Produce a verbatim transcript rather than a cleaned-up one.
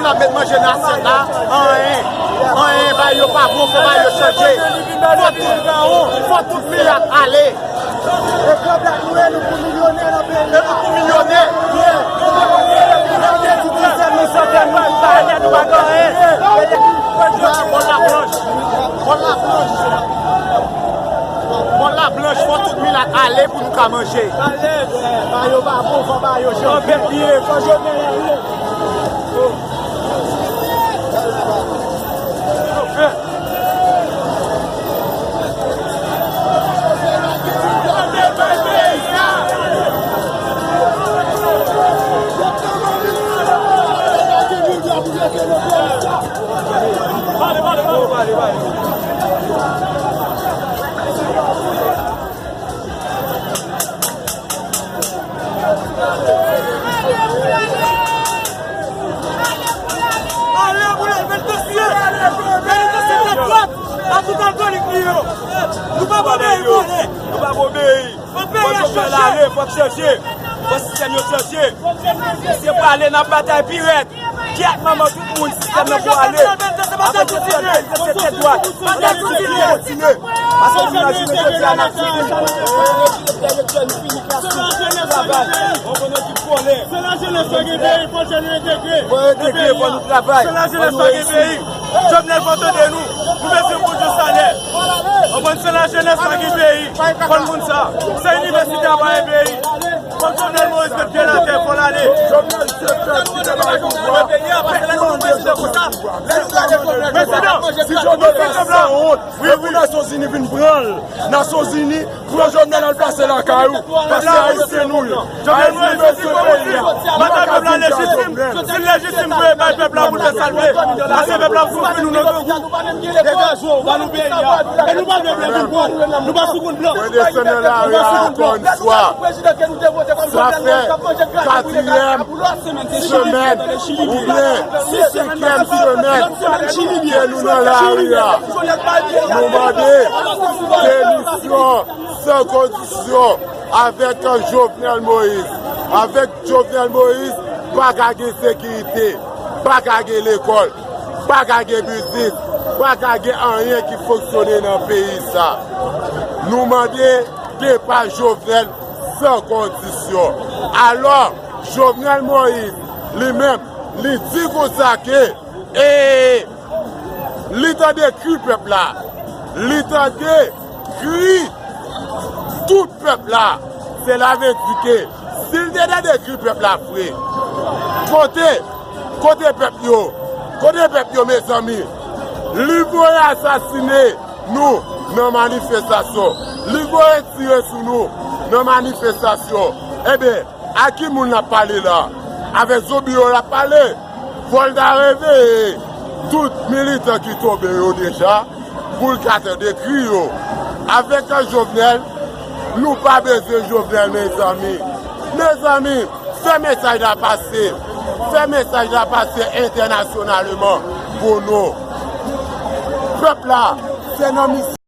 N ap met manje nan asyèt la, anyen, anyen, bagay yo pa bon, fò bagay yo chanje. Fò tout, fò tout milat ale. E gran blak nou ye, nou pou milyonè nan peyi a. E nou pou milyonè. Bon laplanch. Bon laplanch. Bon laplanch, fò tout milat ale pou nou ka manje. Ale, ba yo ba bon, fò ba yo chanje. Fò Jovenel ale. Ale pou lal, manifeste! Manifeste nan dwat! Ak tout alkolik li yo! Nou p ap obeyi vòlè! Nou p ap obeyi! Fò peyi a chanje! Fò Jovenel ale, fò k chanje! Fò sistèm yo chanje! Se pale n ap batay pi rèd! Kyèt manman tout moun, sistèm nan pou ale. Apre Jovenel, se tèt dwat. Fò nou kontinye. Paske nou nan jounen jodi a, n ap soutni. Travay. On konn ekip vòlè. Se lajenès la gen peyi, fò jèn yo entegre. Fò yo entegre, fò nou travay. Se lajenès la gen peyi. Jovenel, fò tande nou. Nou bezwen bon jan salè. Konprann, se lajenès la gen peyi. Konn moun sa. Se inivèsitè a pa gen peyi. Fò Jovenel Moïse met pye l atè, fò l ale. Jovenel se pèp ki te bay pouvwa. Prezidan, si Jovenel pa sanwont, e pou Nasyonzini vin pran l. Nasyonzini, pran Jovenel al plase lakay ou. Paske Ayisyen nou ye. Ayisyen bezwen peyi a. Batay pèp la lejitim. Si l lejitim, voye bay pèp la pou l fè sa l vle. Paske pèp la ap soufri, nou nan grangou. Degaje w, ba nou peyi a. E nou pa vle blan vin pran. Nou pa sou kont blan. Mwen desann nan lari a ankò yon fwa. Sa fè katriyèm semèn oubyen senkyèm semèn ke nou nan lari a. Nou mande demisyon san kondisyon avèk Jovenel Moïse. Avèk Jovenel Moïse, pa ka gen sekirite, pa ka gen lekòl, pa ka gen biznis, pa ka gen anyen ki fonksyone nan peyi sa. Nou mande depa Jovenel san kondisyon. Alò, Jovenel Moïse, li menm, li di konsa ke, e, li tande kri pèp la. Li tande kri tout pèp la. Sela vle di ke si l te tande kri pèp la vre, kote, kote pèp yo? Kote pèp yo, mezanmi? Li voye asasine nou nan manifestasyon. Li voye tire sou nou nan manifestasyon. Ebyen, a ki moun l ap pale la? Avèk zonbi yo l ap pale? Fò l ta reveye tout militan ki tonbe yo deja pou l ka tande kri yo. Avèk Jovenel, nou pa bezwen Jovenel, mezanmi. Mezanmi, fè mesaj la pase. Fè mesaj la pase entènasyonalman pou nou. Pèp la, se nan misyon.